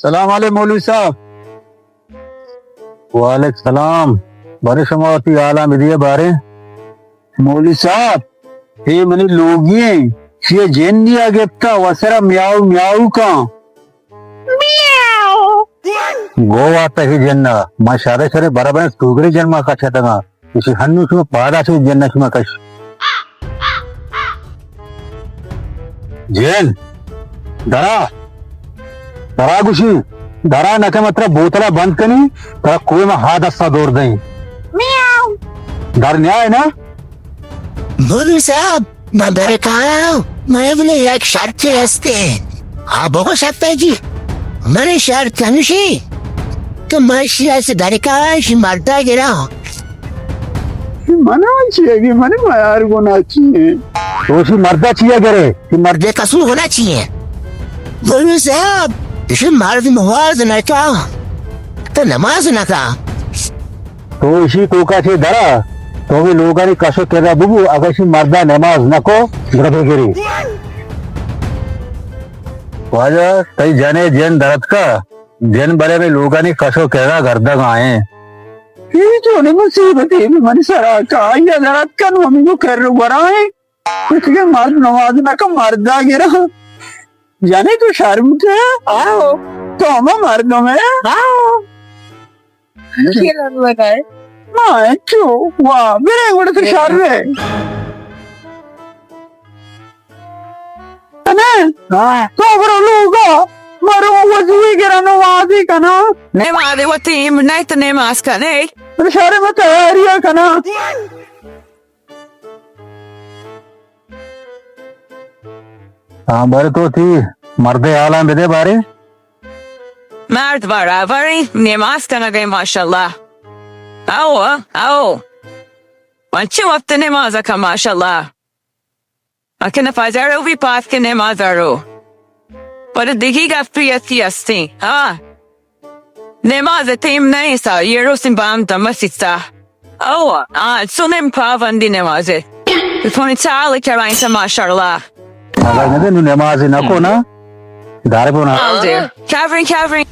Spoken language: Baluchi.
سلام علیکم مولوی صاحب۔ وعلیکم سلام۔ بارے شما وتی حالاں بدیے بارے۔ مولوی صاحب، اے منی لوگی ایں، چیئے جنیا گپتا وسرا میاؤ میاؤ کاں۔ گو آتا ہی جننا، ما شارے شرے برابر سوگری جن ما کشتگاں۔ اسی ہنو شما پادا چو جننا شما کش۔ جن، درا، درا گوشی، درا نہ کہ مترا بوتلا بند کنی، ترا کوئی ما ہا دستا دور دیں۔ میاؤ۔ در نیائے نا؟ مولوی صاحب، من برکاں، من بلے یک شرطے ہستے۔ آ بگو شرطے جی۔ من شرط ہمشی کہ من شی اس برکاں شی مردا گراں۔ من چی اگی من میار گنا چی ہے؟ تو شی مردا چی گرے؟ شی مردے قصور گنا چی ہے؟ مولوی صاحب، شی مرد نماز نہ کا، تو نماز نہ کا۔ تو ایشی توکا چہ درا، تو بھی لوگانی کش و کرا ببو، اگر شی مردا نماز نہ کو، گڑا بگری۔ واجہ، تئی جنے جن درتکا، جن برے میں لوگانی کش و کرا گردگ آئیں۔ یہ جو نے مصیبت ہے، من سرا کا، یا درتکن، ہمیں کو کر گرائیں۔ کچھ کے مرد نماز نہ کا، مردا گرا۔ جنے تو شرم کے، آؤ، تو ہمیں مردم ہے، آؤ۔ چی لگائے؟ ما چو، واہ، برے گڑا تو شر ہے۔ انا؟ ہاں۔ تو برو لوگا، مرو وضوی گرا نمازی کنا۔ نمازی وتی نہیں تو نماز کنے۔ شر میں تیاری کنا۔ ہاں، بارے تو تئی مردے حالاں بدے بارے۔ مرد برابریں، نماز کنگے ماشاءاللہ۔ او، او۔ من چہ وقت نماز کن ماشاءاللہ۔ اکن فجر و بھی پاس کے نماز رو۔ پر دیگی گپی اسی ہستیں۔ ہاں۔ نماز ٹیم نہیں سا، یہ روسن بام دم سیسا۔ او، آ، سنن پابندی نمازے۔ فون چال کرائیں سا ماشاءاللہ۔ اگر نہ دے نو نماز نہ کو نا، دار کو نا۔ آل دے۔ کیورنگ، کیورنگ۔